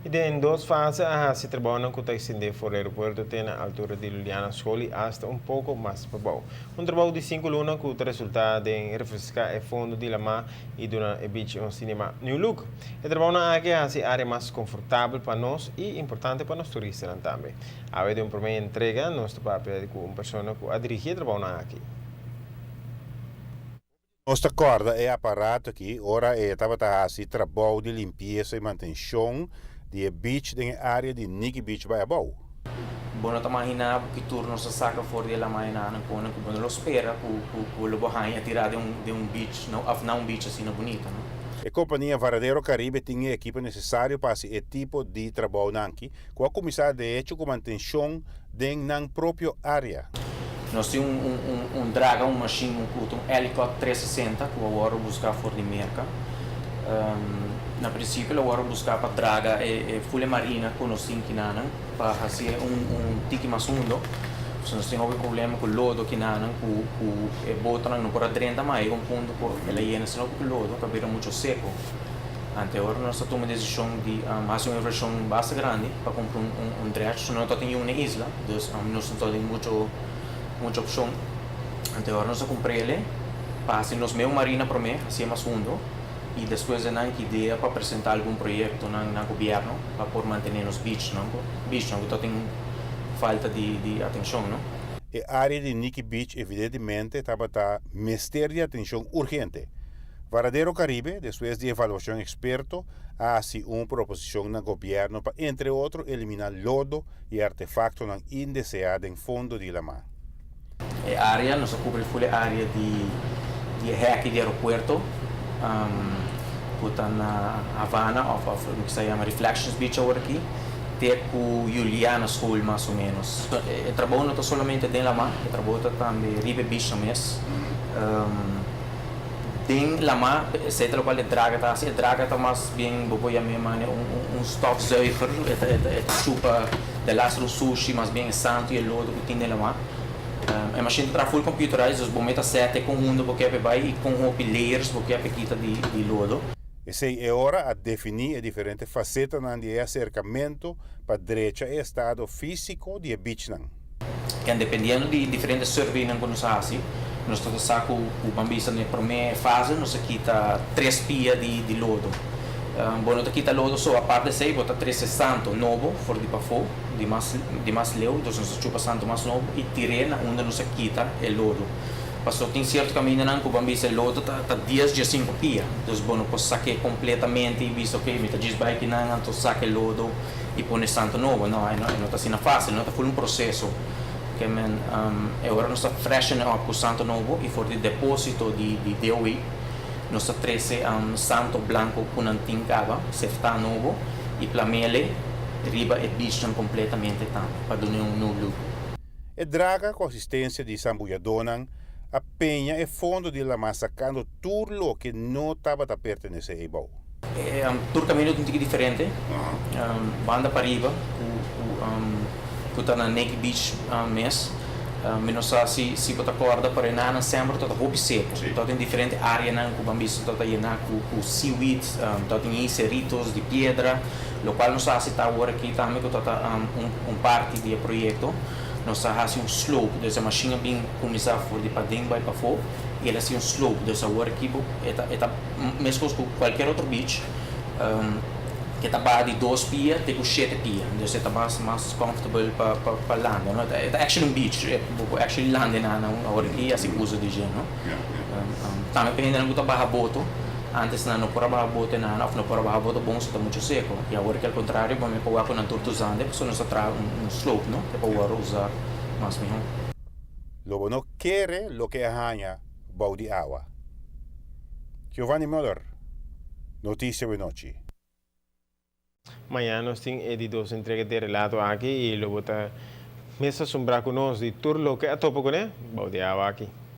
I den dos fase a hasi trabounan ku ta ekstendé for di aeropuerto te na altura di Liliana School i asta un poko mas pabou. Un trabou di sinku luna ku ta resultá den refreská e fondo di lamá i duna e beach un cinema new look. E trabounan aki a hasi e área mas konfortabel pa nos i importante pa nos turistanan tambe. Awe den un promé entrega nos ta papia ku un persona ku a dirigí e trabounan aki. Nos ta kòrda e aparato aki ora e tabata hasi trabou di limpiesa i mantenshon di e beach den e área di Nikki Beach bai abou. Bo no ta maginá bo ki tur nos a saka for di e lamá enanan pone ku bo no lo spera ku ku lo bo haña tirá den un den un beach no òf na un beach asina bunita no. E kompania Varadero Caribe tin e ekipo nesesario pa hasi e tipo di trabounan aki ku a kuminsá de hecho ku mantenshon den nan propio área. Nos tin un draga, un mashin, un kuta, un Ellicott 360 ku a wòrdu buská for di Merka. Na prinsipio el a wòrdu buská pa draga e ful e marina ku nos tin kinanan pa hasié un tiki mas hundo. Pasobra nos tin hopi problema ku lodo kinanan ku e botonan no por a drenta mas. Yega un punto ku el a yena asina hopi ku lodo ku a bira mucho seko. Ante ora nos a tuma desishon di hasi un invershon basta grandi pa kumpra un dredge, no ta tin yun na e isla, dus nos no ta tin mucho mucho opshon. Ante ora nos a kumpr'el pa hasi nos meu marina promé, hasié mas hundo i despues de nan ki idea pa presentá algun proyektonan na gobièrnu pa por mantené nos beachnan, beachnan ku ta tin falta di atenshon, no. E área di Nikki Beach evidentemente tabata mester di atenshon urgente. Varadero Caribe, despues di evaluacion experto, a haci un proposicion na gobierno pa entre otro elimina lodo y artefactonan indesea den fondo di lama. E area, nos a cubri full e area di di e heki di aeropuerto cu ta na Havana of of loke sa yama Reflections Beach awor aki te cu Juliana School mas o menos. E trabou no ta solamente den lama, e trabou ta tambe riba e beach nan mes. Den lamá, esei ta lokual e draga ta hasi. E draga ta mas bien, bo por yam'é mane un stofzuiger. E ta e ta chupa de lastro sushi, mas bien e santu i e lodo ku tin den lamá. E mashin ta traha full computerized, dus bo meta sèt e kon hundu bo ke pa e bai i kon hopi layers bo ke pa e kita di lodo. Esei e ora a definí e diferente fasetanan di e aserkamentu pa drecha e estado físiko di e bichnan. Ken dependiendo di diferente surveynan ku nos a hasi, nos ta sa ku ku ban bisa na e promé fase nos a kita tres pia di di lodo. Bo no ta kita lodo so, aparte esei bo ta trese santo nobo for di pafó, di mas di mas leu, dus nos ta chupa santo mas nobo i tir'é na unda nos a kita e lodo. Pasobra tin sierto kamindanan ku ban bisa e lodo ta ta dies diesinku pia, dus bo no por sak'é kompletamente i bisa ok mi ta djis bai kinan anto saka e lodo. i pone santo nobo. No, e no ta asina fácil, no ta full un proceso. Ke men e ora nos ta freshen up ku santo nobo i for di deposito di di DOW nos ta trese santo blanco ku nan tin kaba, seftá nobo i plamele riba e beachnan kompletamente tambe pa duna un new look. E draga ku asistensia di sambuyadónan a peña e fondo di lamá sakando tur loke no tabata pertenesé eibou. Tur kaminda ta un tiki diferente. Banda pariba ku ta na Nikki Beach mes. Mi no sa si bo ta kòrda pero e nana semper ta hopi seku. Ta tin diferente áreanan ku ban bisa ta yená ku seaweed, ta tin ei seritos di piedra, lokual nos a hasi ta awor aki tambe ku ta un parti di e proyekto. Nos a hasi un slope, dus e mashin a bin kuminsá for di paden bai pafó i el a hasi un slope. Dus awor aki bo e ta e ta meskos ku kualkier otro beach e ta baha di dos pia te ku shete pia. Dus e ta mas mas comfortable pa pa pa landa no. E ta actually un beach, bo por actually landa einan awor aki hasi uso di dje no. Tambe pa hendenan ku ta baha boto, antes nan no por a baha boto einan òf no por a baha boto bon si ta muchu seko. I awor aki al kontrario bo por wak ku nan tur ta usando pasobra nos a traha un slope no ke pa wòrdu usa mas mihó. Lo bo no kere loke a haña bou di awa. Giovanni Muller, Noticia Wenochi. Mañana nos tin e di dos entrega di e relato aki y lo bo ta mes asombrá cu nos di tur loke a topa cune bou di awa aki.